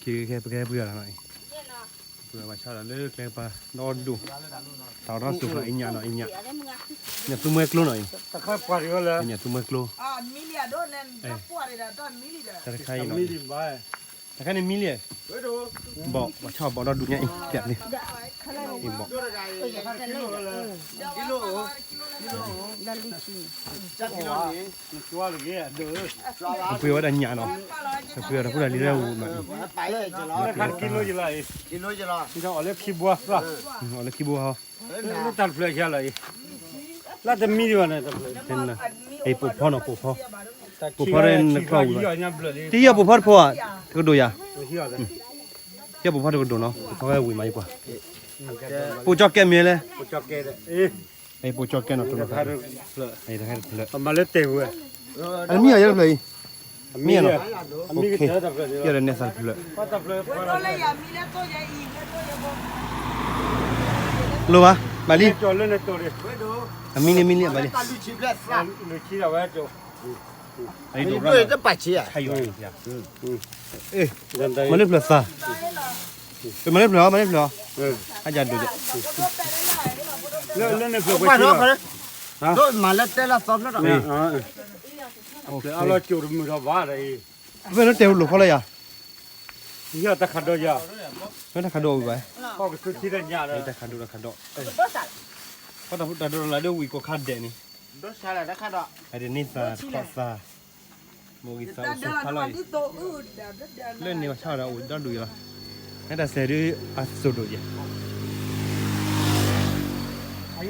ကဲ ပကဟဲပှ့ၤအီၤလီၤနီၤအံၤ, ပှ့ၤဘၣ်ဆၣ်ဒီးလၢကျဲကပၤဒီဒိၣ်, တၢ်အီၣ်တၢ်အီစိာ်ဖျါအံၤညၣ်နီၤအံၤညၣ်, ညၣ်သူမှဲကျိနီၤအံၤ, ညၣ်သူမှဲကျိ, တၢ်တခါအံၤနီၤ, တၢ်တခါန့ၣ်မံလံ, ဘီၣ် ပှၤဆၣ်ဘီၣ်ဒီဒူၣ်ညါအံၤ ပျဲၢ်လံ, အံၤဘီၣ် ပှ့ၤဝဲဒၣ်ညၣ်နီၤ, ပှ့ၤဝဲဒၣ်ပှၤဒီးလံတၢ်ဝူၤနီၤ, ပှ့ၤဝဲဒၣ်ပှၤဒီးလံတၢ်ဝူၤ, အီၤလၢခံဘိ, အီၤလၢခံဘိဟီ, လၢတၢ်တဖျၢၣ်ခံလီၤအံၤ, လၢတမံဒံးဘၣ်န့ၣ်, အံၤပိာ်ဖီနီၤပိာ်ဖီ, ပိာ်ဖီဒီးနကျီၢ်ဝံၤဘၣ်, တဟံးအီၤပိာ်ဖီတဖိဧါ, တကဒိၣ်ယၤ, ဟံးအီၤပိာ်ဖီတကဒိၣ်နီၤ, ပိာ်ဖီဝံၤမးယကွၢ်, ပိာ်ကၠီၣ်ကဲမ့ၢ်လဲၣ် ပိာ်ကၠီၣ်ကဲနီၤ, တဖျၢၣ်, တဖျၢၣ်, အမံၤအီၤယဲၢ်တဖျၢၣ်အံၤ, မံနီၤ, ယဲၢ်ဒီးနဲၣ်သးတဖျၢၣ်, လိၣ်ဘၣ်, ဘၣ်လံ, အမံန့ၣ်မံလံဘၣ်လံ, မၤလၢဖျၢၣ်သၣ်, မၤလၢဖျၢၣ်အီၤ, မၤလၢဖျၢၣ်အီၤ, အဒိၣ်, မၤလၢတဲလိာ်သီဖျၢၣ်ဒီး, တၢ်ခးဒိၣ်ဝံၤဘၣ်, တၢ်ခးဒိၣ်တၢ်ခးဒိၣ်, တၢ်ဒိၣ်လၢဒၣ်ဝံၤကိးခါဒဲးန့ၣ်, အဒိးန့ၢ်သးတခီသၣ်, မ့ၢ်ဂံၢ်သးအိၣ်ဆိးဖးလီၤအံၤ, လၢန့ၣ်ပှၤဆၣ်ဒီးအိၣ်ဒီဒူၣ်အံၤလီၤ, ဟဲတၢ်စဲးဒုးအစိၣ်ဒိၣ်ယဲၢ်, အ